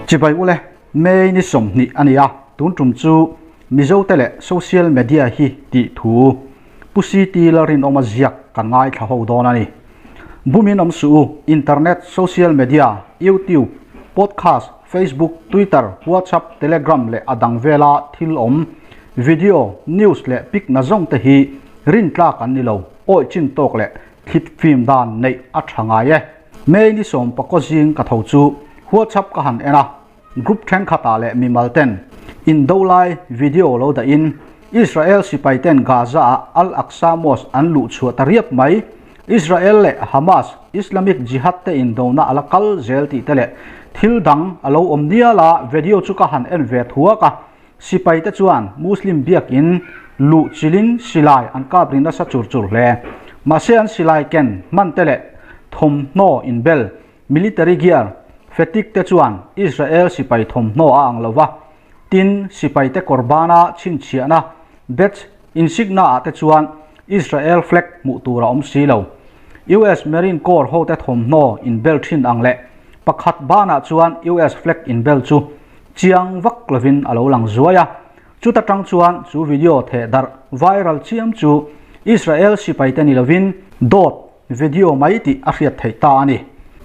Chibai ule, May ni 20 a ni a, tun tum chu Mizote leh social media hi tih thu Pu CT Lalrinawma ziak kan ngaithla ho dawn a ni. Bumin awm suh u, internet, social media, YouTube, podcast, Facebook, Twitter, WhatsApp, Telegram leh a dang vela thil awm, video, news leh pic na zawng te hi rintlak an ni lo, awih chin tawk leh thlit fim dan neih a tha ngai e. May ni 10 zing ka tho chu WhatsApp ka han en a, group thenkhatah leh mimal ten indo lai video lo dahin Israel sipai ten Gaza ah Al-Aqsa Mosque an luh chhuah ta riap mai. Israel leh Hamas, Islamic Jihad te indona a la kal zel tih te leh thil dang a lo awm nial a, video chu ka han en ve thuak a. Sipai te chuan Muslim biakin luh chilin silai an kap ri nasa chur chur hle. Mahse an silai ken hman te leh thawmhnaw inbel, military gear, fetik te chuan Israel sipai thawmhnaw a ang lo va. Tin, sipai te kawr bana chhinchhiahna, badge, insigna ah te chuan Israel flag hmuh tur a awm si lo. US Marine Corps hote thawmhnaw inbel thin ang leh pakhat banah chuan US flag inbel chu chiang vak lovin a lo lang zuai a. Chuta tang chuan chu video theh darh viral chiam chu Israel sipaite ni lovin dawt video mai tih a hriat theih ta a ni.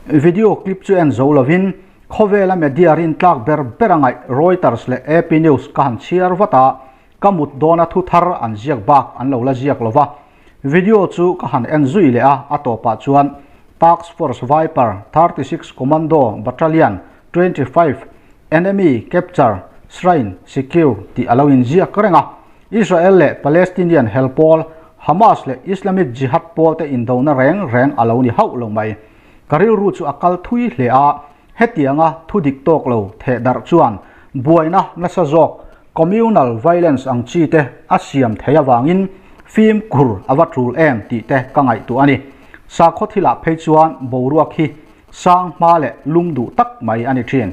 Video clip chu en zo lovin khawvela media rintlak ber ber a ngaih Reuters leh AP News ka han chhiar vat a, ka mut dawna thu thar an ziak bak an lo la ziak lova. Video chu ka han en zui leh a, a tawpah chuan Task Force Viper 36 Commando Battalion 25 Enemy Capture Shrine Secure tih a lo inziak reng a. Israel leh Palestinian hel pawl Hamas leh Islamic Jihad pawl te indona reng reng a lo ni hauh lo mai. Ka rilru chu a kal thui hle a, hetianga thu dik tawk lo theh darh chuan buaina nasa zawk communal violence ang chi te a siam thei avangin fimkhur a va tul em tih te ka ngaihtuah a ni. Sakhaw thilah phei chuan boruak hi sang hma leh lum duh tak mai a ni thin.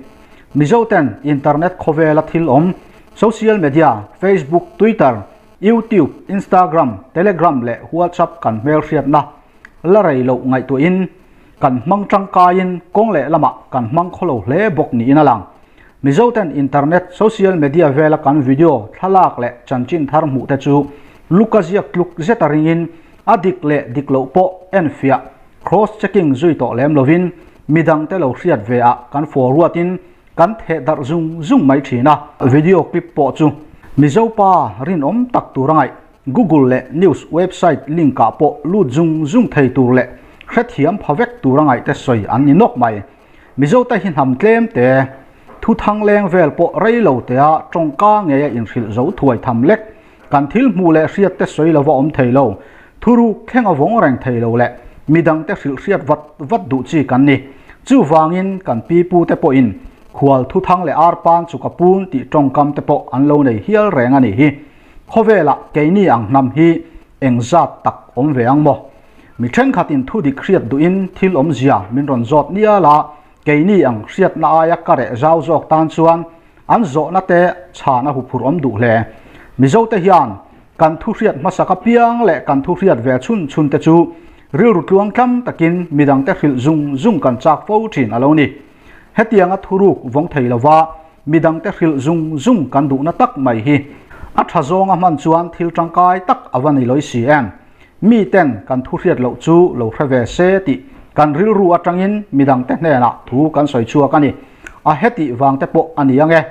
Mizo ten internet khawvela thil awm, social media, Facebook, Twitter, YouTube, Instagram, Telegram leh WhatsApp kan hmelhriatna la rei loh ngaihtuahin kan hmang tangkaiin kawng leh lamah kan hmang khaw lo hle bawk niin a lang. Mizo ten internet, social media vela kan video, thlalak leh chanchin thar hmuh te chu luka ziak tluk zeta ringin a dik leh dik loh pawh enfiah, cross checking, zui tawh lem lovin midang te lo hriat ve ah kan forward in kan theh darh zung zung mai thin a. Video clip pawh chu Mizo pa rinawm tak tur a ngaih. Google leh news website link ah pawh lut zung zung thei tur leh hrethiam pha vek tur a ngaihte sawi an ni nawk mai. Mizo te hi hnam tlem te, thu thang leng vel pawh rei lo te a tawngka ngei a inhrilh zo thuai tham lek. Kan thil hmuh leh hriat te sawi lova awm thei lo, thuruk thleng a vawng reng thei lo leh midang te hrilh hriat vat vat duh chi kan ni. Chuvangin kan pi pu te pawhin khual thu thang leh arpan chu ka pun tih tawngkam te pawh an lo nei hial reng a nih hi. Khawvelah keini ang hnam hi eng zat tak awm ve ang maw? Mi thenkhatin thu dik hriat duhin thil awmzia min rawn zawt nial a, keini ang hriatna aia ka reh zau zawk tan chuan an zawhna te chhan a huphurh awm duh hle. Mizote hian kan thu hriat hmasak apiang leh kan thu hriat ve chhun chhun te chu rilru tluang tlam takin midangte hrilh zung zung kan chak fo thin a lo ni. Hetianga thuruk vawng thei lova Midangte hrilh zung zung kan duhna tak mai hi a tha zawnga hman chuan thil tangkai tak a va ni lawih si em? Miten kan thu hriat loh chu lo hre ve se tih kan rilru atangin midangte hnenah thu kan sawi chhuak a ni. A hetih vangte pawh a ni ang e.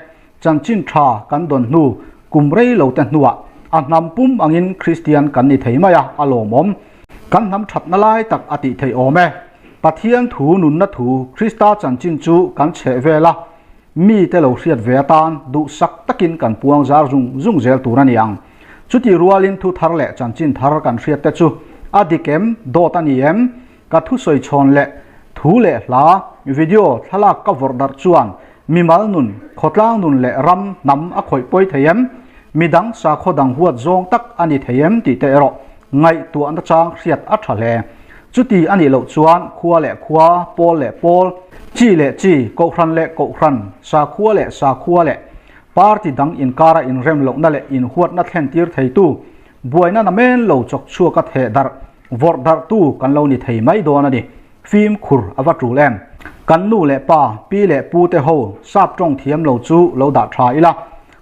Chanchin tha kan dawn hnu kum rei lo te hnuah a hnam pum angin Kristian kan ni thei mai a, a lawmawm. Kan hnam thatna lai tak a tih theih awm e. Pathian thu nunna thu Krista chanchin chu kan chheh vel a, mite lo hriat ve atan duhsak takin kan puang zar zung zung zel tur a ni ang. Chutih rualin thu thar leh chanchin thar kan hriat te chu a dik em, dawt a ni em? Ka thusawi chhawn leh thu leh hla, video, thlalak ka vawrh darh chuan mimal nun, khawtlang nun leh ram, hnam a khawih pawi thei em? Midang sakhaw dang huat zawng tak a ni thei em tih te erawh ngaihtuahna chang hriat a tha hle. Chuti a nih loh chuan khua leh khua, pawl leh pawl, chi leh chi, kohhran leh kohhran, sakhua leh sakhua leh party dang inkara inrem lohna leh inhuatna thlentir theitu, buaina namen lo chawk chhuaka theh darh, vawrh darhtu kan lo ni thei mai dawn a ni. Fimkhur a va tul em? Kan nu leh pa, pi leh pu te ho sap tawng thiam lo chu lo dah tha ila,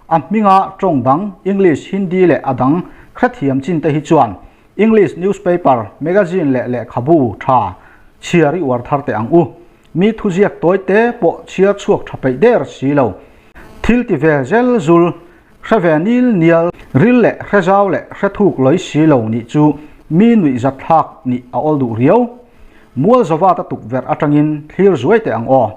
a hminga tawng dang English, Hindi leh a dang hrethiam chin te hi chuan English newspaper, magazine leh lehkhabu tha chhiar i uar thar teh ang u. Mi thuziak tawi te pawh chhiar chhuak tha peih der si lo. Thil ti ve zel zul, hre ve nil nial, ril leh hre zau leh hre thuk lawih si lo nih chu mi nuihzat thlak nih a awl duh riau. Mual zawat a tukverh atangin thlir zuai teh ang aw.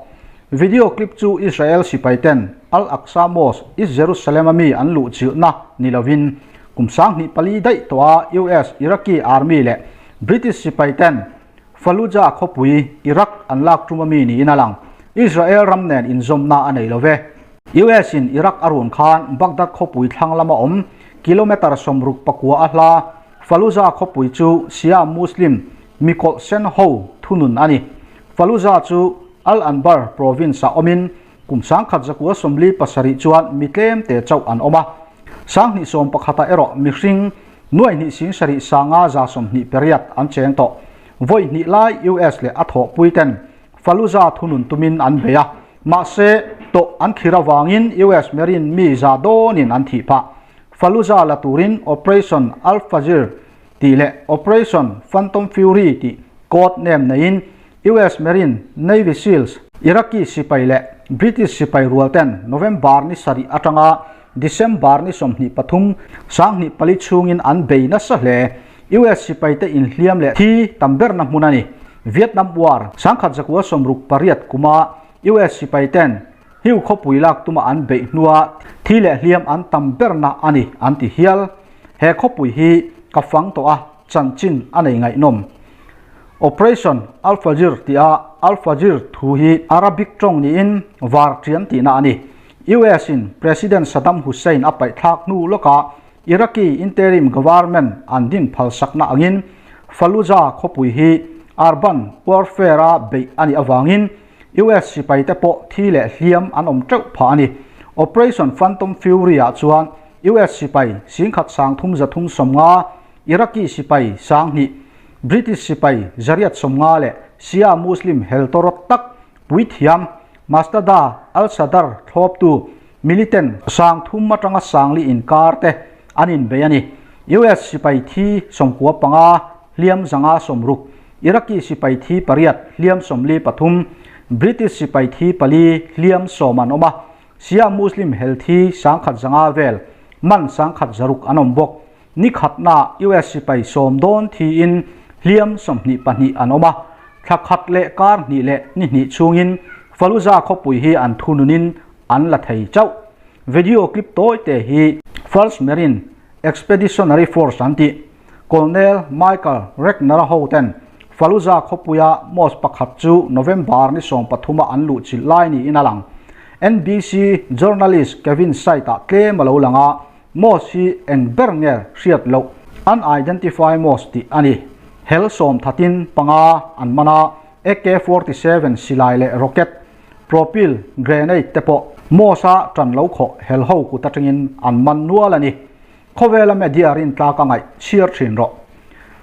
Video clip chu Israel sipai ten Al-Aqsa Mosque, East Jerusalem a mi an luh chilhna ni lovin kum 2004 daih tawh a US Iraqi Army leh British sipai ten Fallujah khawpui Iraq an lak tum a mi niin a lang. Israel ram nen inzawmna a nei lo ve. US in Iraq a run khan Baghdad khawpui thlang lama awm kilometre 64 a hla Fallujah khawpui chu Shia Muslim mikawlh sen ho thunun a ni. Fallujah chu Al-Anbar province-ah awmin kum 1947 chuan mi tlem te chauh an awm a. 2011-ah erawh mihring 2,750,120 an cheng tawh. Vawi hnih lai US leh a thawhpui ten Fallujah thunun tumin an bei a, mahse tawh an khir avangin US Marine mi za dawnin an thih phah. Fallujah la turin Operation Al-Fajr tih leh Operation Phantom Fury tih code name neiin US Marine, Navy Seals, Iraqi sipai leh British sipai rual ten November ni sarih atanga December ni 23, 2004 chhungin an bei nasa hle. US sipaite inhliam leh thi tam berna hmun a ni. Vietnam War, 1968 kuma US sipaiten Hiu khawpui lak tuma an beih hnua thi leh hliam an tam berna a ni an ti hial. He khawpui hi ka fang tawh a, chanchin a nei ngaihnawm. Operation Al-Fajr tia Al-Fajr thu hi Arabic tawng niin var ṭian tihna a ni. US in President Saddam Hussein a paihthlak hnu lawkah Iraqi interim government an din phalsakna angin Fallujah khawpui hi urban warfare-a beih a nih avangin US sipaite pawh thi leh hliam an awm teuh phah a ni. Operation Phantom Fury-ah chuan US sipai 1350, Iraqi sipai 2000, British sipai 850 leh Shia Muslim hel tawrawt tak puithiam Muqtada al-Sadr thlawptu militant 3000 atanga 4000 inkar te an inbei a ni. US sipai thi 95, hliam 160, Iraqi sipai thi pariat, hliam 43, British sipai thi pali, hliam sawm an awm a, Shia Muslim hel thi 1100 vel, man 1600 an awm bawk. Ni khatnaah US sipai sawm dawn thiin hliam 22 an awm a, thla khat leh kar hnih leh ni hnih chhungin Fallujah khawpui hi an thununin an la thei chauh. Video clip tawi te hi First Marine Expeditionary Force an tih. Colonel Michael Regner-a hoten Fallujah khawpuia mosque pakhat chu November ni 13 a an luh chilh lai niin a lang. NBC journalist Kevin Side-ah tlem a lo lang a, mosque hi eng ber nge hriat loh, unidentified mosque tih a ni. Hel sawm thatin panga an man a, AK-47 silai leh rocket, propyl grenade te pawh mosque-a tan lo khawh hel ho kut atangin an man nual a ni. Khawvela media rintlak a ngaih chhiar thin rawh.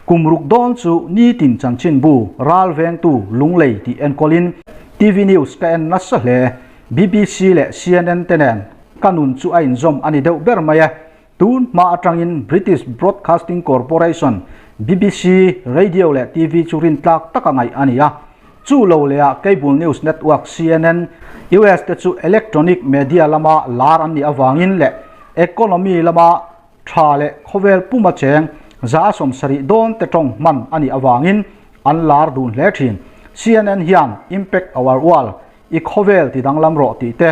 Kum ruk dawn chu nitin chanchinbu ral vengtu Lunglei tih enkawlin TV news ka en nasa hle. BBC leh CNN te nen ka nun chu a inzawm a ni deuh ber mai e. Tun hma atangin British Broadcasting Corporation, BBC, radio leh TV chu rintlak taka ngaih a ni a. Chu lo lehah Cable News Network, CNN, US te chu electronic media lama lar an nih avangin leh Economy lama tha leh khawvel puma cheng 70 dawn te tawng hman a nih avangin an lar dun hle thin. CNN hian Impact Our World, I khawvel ti danglam rawh tih te,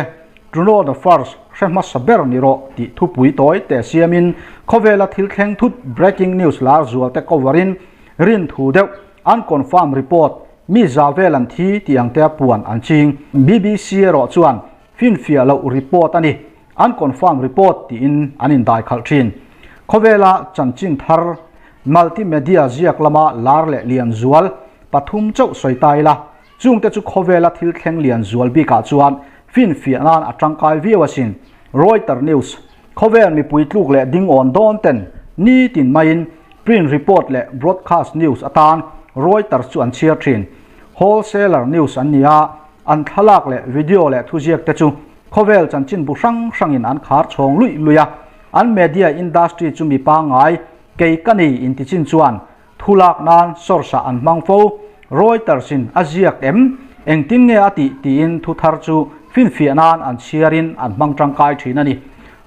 To know the first, hre hmasa ber ni rawh tih thupui tawi te siamin khawvela thil thleng thut breaking news lar zual te cover in rin thu deuh unconfirmed report mi za vel an thi tih ang te a puan an ching. BBC erawh chuan finfiah loh report a ni. Unconfirmed report tiin an indai khalh thin. Khawvela chanchin thar multimedia ziak lama lar leh lian zual pathum chauh sawi ta ila, chungte chu khawvela thil thleng lian zual bikah chuan finfiah nan a tangkai viau asin. Reuters News, Khawvel mipui tluk leh ding awn dawn ten nitin maiin print report leh broadcast news atan Reuters chu an chhiar thin. Wholesaler news an ni a. An thlalak leh video leh thuziak te chu khawvel chanchinbu hrang hrangin an khar chhawng luih luih a. An media industry chu mi pangngai, kei ka ni intichin chuan Thu lak nan source-ah an hmang fo. Reuters-in a ziak em? Engtin nge a tih? tiin thu thar chu finfiah nan an chhiarin an hmang tangkai thin a ni.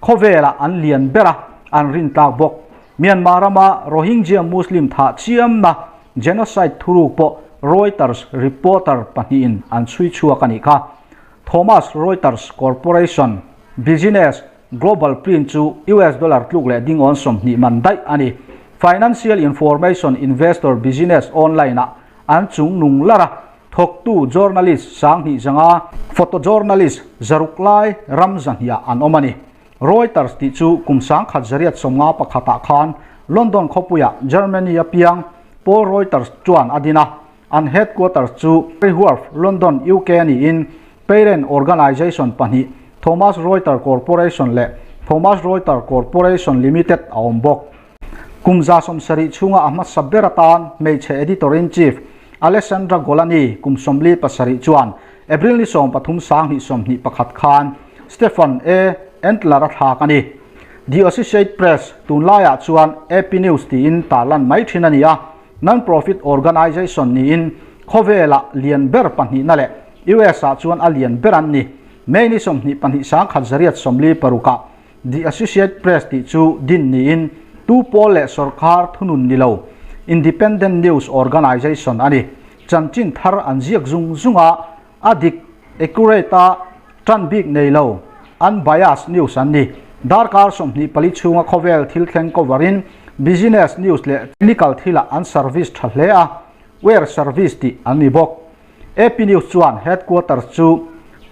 Khawvelah an lian ber a, an rin tlak bawk. Myanmar rama Rohingya Muslim thah chiamna genocide thuruk pawh Reuters reporter pahnihin an chhui chhuak a nih kha. Thomas Reuters Corporation Business Global Print chu US dollar tluk leh dingawn 20 man daih a ni. Financial Information Investor Business Online-ah an chung nung lar a, thawktu journalist 2000 zanga photojournalist 600 lai ram 200ah an awm a ni. Reuters tih chu kum 1951ah khan London khawpuiah Germany-a piang Paul Reuters chuan a din a, An headquarters chu Canary Wharf, London, UK niin parent organization pahnih Thomas Reuter Corporation leh Thomas Reuter Corporation Limited a awm bawk. Kum 70 chhunga a hmasa ber atan hmeichhe editor-in-chief Alessandra Golani kum 47 chuan April ni 13 2021 khan Stefan A. Entler a thlak a ni. The Associate Press tunlaiah chuan AP News tiin tarlan mai thin a ni a. Non-profit organization niin khawvela lian ber pahnihna leh US ah chuan a lian ber an ni. May ni 22 1946ah The Associate Press tih chu din niin tu pawl leh sawrkar thunun ni lo independent news organization a ni. Chanchin thar an ziak zung zung a, A dik, accurate, a tan bik nei lo, unbiased news an ni. Darkar 24 chhunga khawvel thil thleng cover in business news leh technical thilah an service tha hle a, wire service tih an ni bawk. AP News chuan headquarters chu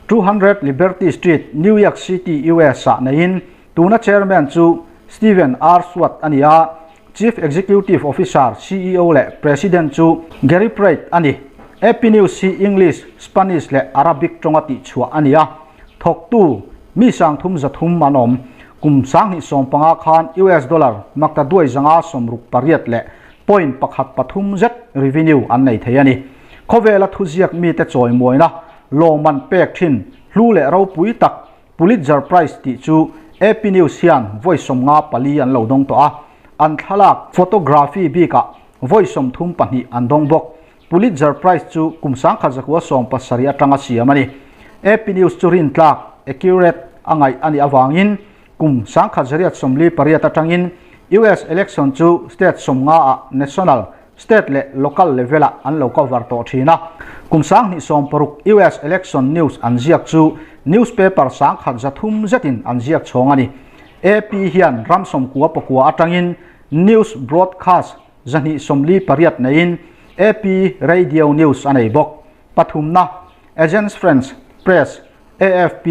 200 Liberty Street, New York City, US ah neiin tuna chairman chu Stephen R. Swart a ni a, Chief Executive Officer, ceo, leh President chu Gary Prate a ni. AP News hi English, Spanish leh Arabic tawnga tihchhuah a ni a. Thawktu mi 330 an awm. Kum 2015 khan US dollar makta duai zanga 68 leh point pakhat pathum zet revenue an nei thei a ni. Khawvela thuziak mite chawimuaina lawmman pek thin hlu leh ropui tak Pulitzer Prize tih chu AP News hian vawi 54 an lo dawng tawh a, an thlalak, photography, bikah vawi 32 an dawng bawk. Pulitzer Prize chu kum 1970 atanga siam a ni. AP News chu rintlak, accurate, a ngaih a nih avangin kum 1948 atangin US election chu state 50 ah national, State leh local level-ah an lo cover tawh thin a. Kum 2016 US election news an ziak chu newspaper 1300 zetin an ziak chhawng a ni. AP hian ram 99 atangin news broadcast 248 neiin AP Radio News a nei bawk. Pathumna, Agence France Presse, AFP,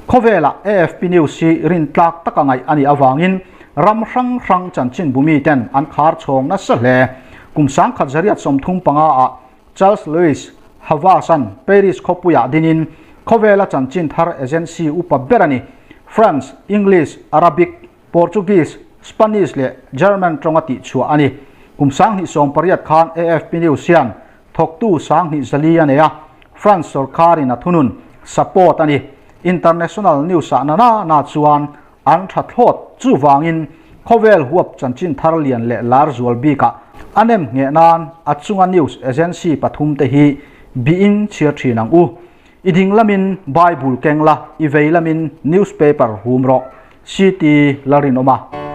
Khawvelah AFP News hi rintlak taka ngaih a nih avangin ram hrang hrang chanchinbu miten an khar chhawng nasa hle. Kum 1935ah Charles Louis Havas-a'n Paris khawpuiah dinin khawvela chanchin thar agency upa ber a ni. France, English, Arabic, Portuguese, Spanish leh German tawnga tihchhuah a ni. Kum 2018 khan AFP News hian thawktu 2400 a nei a, France sawrkarin a thunun, support, a ni. International news ah na na na chuan an tha thlawt. Chuvangin khawvel huap chanchin thar lian leh lar zual bikah a nem ngheh nan a chunga news agency pathum te hi bihin chhiar thin ang u. I ding lamin Bible keng la, i vei lamin newspaper hum rawh. CT Lalrinawma.